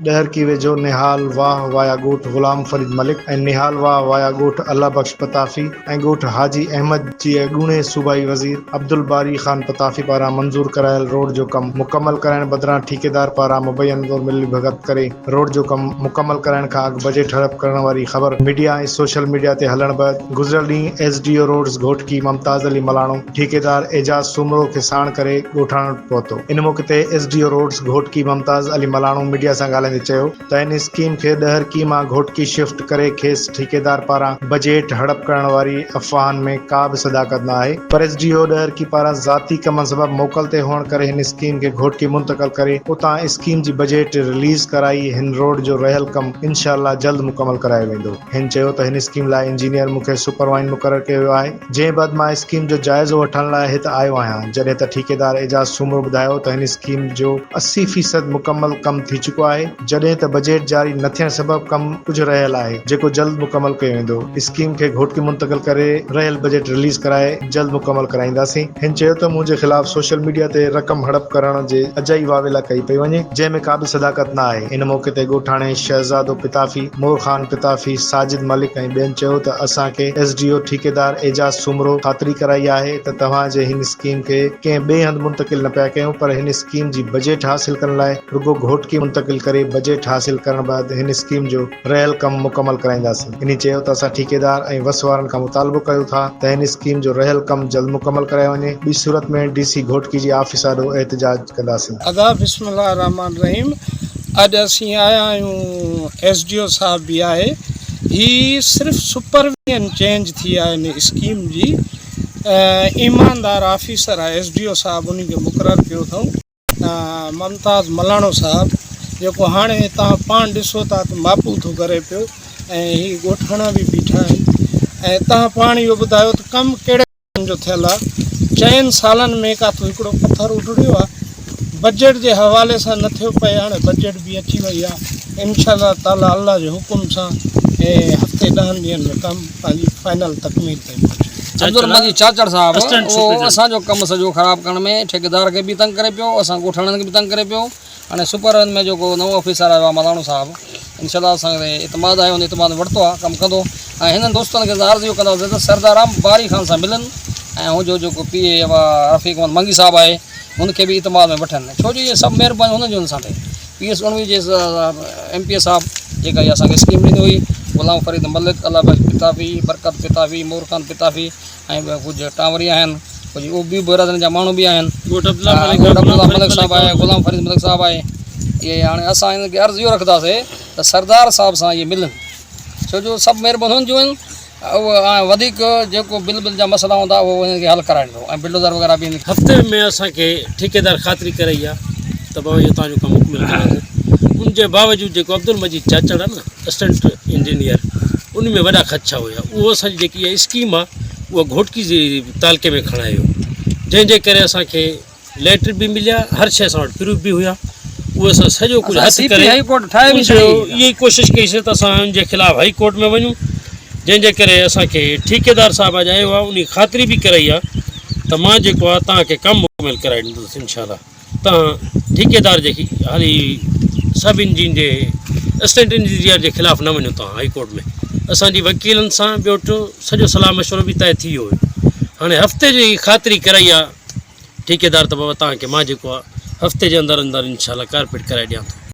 ڏهرڪي ويجهو نهال واهه وايا ڳوٺ غلام فريد ملڪ ۽ نهال واهه وايا ڳوٺ الله بخش پتافي ۽ ڳوٺ حاجي احمد جي اڳوڻي صوبائي وزير عبدالباري خان پتافي پاران منظور ڪرايل روڊ جو ڪم مڪمل ڪرائڻ بدران ٺيڪيدار پاران مبين طور ملي ڀڳت ڪري روڊ جو ڪم مڪمل ڪرائڻ کان اڳ بجيٽ هڙپ ڪرڻ واري خبر ميڊيا ۽ سوشل ميڊيا تي هلڻ بعد گذريل ڏينهن S D O roads Ghotki Mumtaz Ali Malano ٺيڪيدار اعجاز سومرو کي ساڻ ڪري ڳوٺاڻن وٽ پهتو. ان موقعي تي S D O roads Ghotki Mumtaz Ali Malano media سان ڳالهائيندي چيو ته ان اسڪيم کي ڏهرڪي مان گهوٽڪي شفٽ ڪري کيس ٺيڪيدار پاران بجيٽ هڙپ ڪرڻ واري افواهن ۾ ڪا به صداقت نه آهي پر ايس ڊي او ڏهرڪي پاران ذاتي ڪمن سبب موڪل تي هئڻ ڪري هن اسڪيم کي گهوٽڪي منتقل ڪري اتان اسڪيم جي بجيٽ رليز ڪرائي هن روڊ جو رهيل ڪم انشاء الله جلد مڪمل ڪرايو ويندو. هن چيو ته هن اسڪيم لاء انجنيئر مون کي سپروائن مقرر ڪيو ويو آهي، جنهن بعد مان اسڪيم جو جائزو وٺڻ لاء هت آيو آهيان، جڏهن ته ٺيڪيدار اعجاز سومرو ٻڌايو ته هن اسڪيم جو 80% مڪمل ڪم ٿي چڪو آهي، جڏهن ته بجيٽ جاري نه ٿيڻ سبب ڪم ڪجهه رهيل آهي، جيڪو جلد مڪمل ڪيو ويندو، اسڪيم کي گهوٽڪي منتقل ڪري رهيل بجيٽ رليز ڪرائي جلد مڪمل ڪرائينداسين، هن چيو ته منهنجي خلاف سوشل ميڊيا تي رقم هڙپ ڪرڻ جي اجائي واويلا ڪئي پئي وڃي، جنهن ۾ ڪا به صداقت نه آهي، ان موقعي تي ڳوٺاڻي شهزادو پتافي، مور خان پتافي، ساجد ملڪ ۽ ٻين چيو ته اسان کي ايس ڊي او ٺيڪيدار اعجاز سومرو خاطري ڪرائي آهي ته توهان جي هن اسڪيم کي ڪنهن ٻئي هنڌ منتقل نه پيا ڪيون پر هن اسڪيم جي بجيٽ حاصل ڪرڻ لاء رڳو گهوٽڪي منتقل ڪري بجيٽ حاصل ڪرڻ بعد هن اسڪيم جو رهيل ڪم مڪمل ڪرائينداسين. انهي چيو ته اسان ٺيڪيدار ۽ وس وارن کان مطالبو ڪيون ٿا ته هن اسڪيم جو رهيل ڪم جلد مڪمل ڪرايو وڃي ٻي صورت ۾ ڊي سي گهوٽڪي جي آفيس آڏو احتجاج ڪنداسين. ادا بسم الله الرحمٰن الرحيم اڄ اسين آيا آهيون ايس ڊي او صاحب به آهي هي صرف سپرويزن چينج ٿي آهي ان اسڪيم جي ايماندار آفيسر آهي ايس ڊي او صاحب ان کي مقرر ڪيو اٿئون ممتاز ملاڻو صاحب جيڪو هاڻي تان پاڻ ڏسو ٿا ته ماپو ٿو ڪري پيو ۽ هي ڳوٺاڻا به بيٺا آهن ۽ تان پاڻ اهو ٻڌايو ته ڪم ڪهڙي جو ٿيل آ چئن سالن ۾ ڪاٿو هڪڙو پٿر اڊڙيو آ بجيٽ جي حوالي سان نه ٿيو پئي هاڻي بجيٽ به اچي وئي آ انشاء الله تعالي الله جي حڪم سان هي هفتي ڏهن ڏينهن ۾ ڪم پنهنجي فائنل تڪميل تائين پهچي ويندو. عبدالمجيد چاچڙ صاحب اهو اسان جو ڪم سڄو خراب ڪرڻ ۾ ٺيڪيدار کي به تنگ ڪري پيو اسان ڳوٺاڻن کي به تنگ ڪري پيو هاڻي سپر ون ۾ جيڪو نئون آفيسر آيو آهي ملاڻو صاحب انشاء الله اسان کي اعتماد آهي ان اعتماد ۾ ورتو آهي ڪم ڪندو ۽ هنن دوستن کي عرض اهو ڪنداسين ته سردار باري خان سان ملن ۽ هو جو جيڪو پي اي رفيق احمد منگي صاحب آهي هن کي به اعتماد ۾ وٺن ڇو جو اهي سڀ مهربانيون هنن جون اسان تي پي ايس 19 جي ايم پي اي صاحب جيڪا اها اسان کي اسڪيم ڏني هئي غلام فريد ملڪ الله بخش پتافي برڪت پتافي مور خان پتافي ۽ ٻيا ڪجهه ٽانوري آهن، ڪجهه اهي ٻيون برادرين جا ماڻهو به آهن. ڳوٺ عبدالله ملڪ ڳوٺ عبدالله ملڪ صاحب آهي، غلام فريد ملڪ صاحب آهي. اهي هاڻي اسان هنن کي عرض اهو رکنداسين ته سردار صاحب سان اهي ملن، ڇو جو سڀ مهربانيون هنن جون آهن. اهو وڌيڪ جيڪو بل بل جا مسئلا هوندا اهو هنن کي حل ڪرائيندو ۽ بلڊوزر وغيره به هنن کي. هفتي ۾ اسان کي ٺيڪيدار خاطري ڪرائي آهي ته بابا اهو توهان جو ڪم مڪمل ڪنداسين. ان جي باوجود جيڪو عبدالمجيد چاچڙ آهي نه اسسٽنٽ انجنيئر ان ۾ وڏا خدشا هيا اهو اسان جي جيڪي اها اسڪيم آهي اها گهوٽڪي جي تعلقي ۾ کڻائي ويو جنهن جي ڪري اسان کي ليٽر به مليا هر شيء اسان وٽ پروف به هيا اهو اسان سڄو ڪجهه هٿ ڪري اها ئي ڪوشش ڪئي سي ته اسان ان جي خلاف هائي ڪورٽ ۾ وڃون جنهن جي ڪري اسان کي ٺيڪيدار صاحب اڄ آيو آهي ان خاطري به ڪرائي آهي ته مان جيڪو آهي توهان کي ڪم مڪمل ڪرائي ڏيندس انشاء الله تان ٺيڪيدار جي هلي سب انجين جي اسٽنٽ انجنيئر جي خلاف نه وڃو تان هائي ڪورٽ ۾ اسان جي وڪيلن سان ٻيو ٽيون سڄو صلاح مشورو به طئي ٿي ويو هيو هاڻي هفتي جي خاطري ڪرائي آ ٺيڪيدار ته بابا تان کي مان جيڪو آ هفتي جي اندر اندر انشاء الله ڪارپيٽ ڪرائي ڏيان ٿو.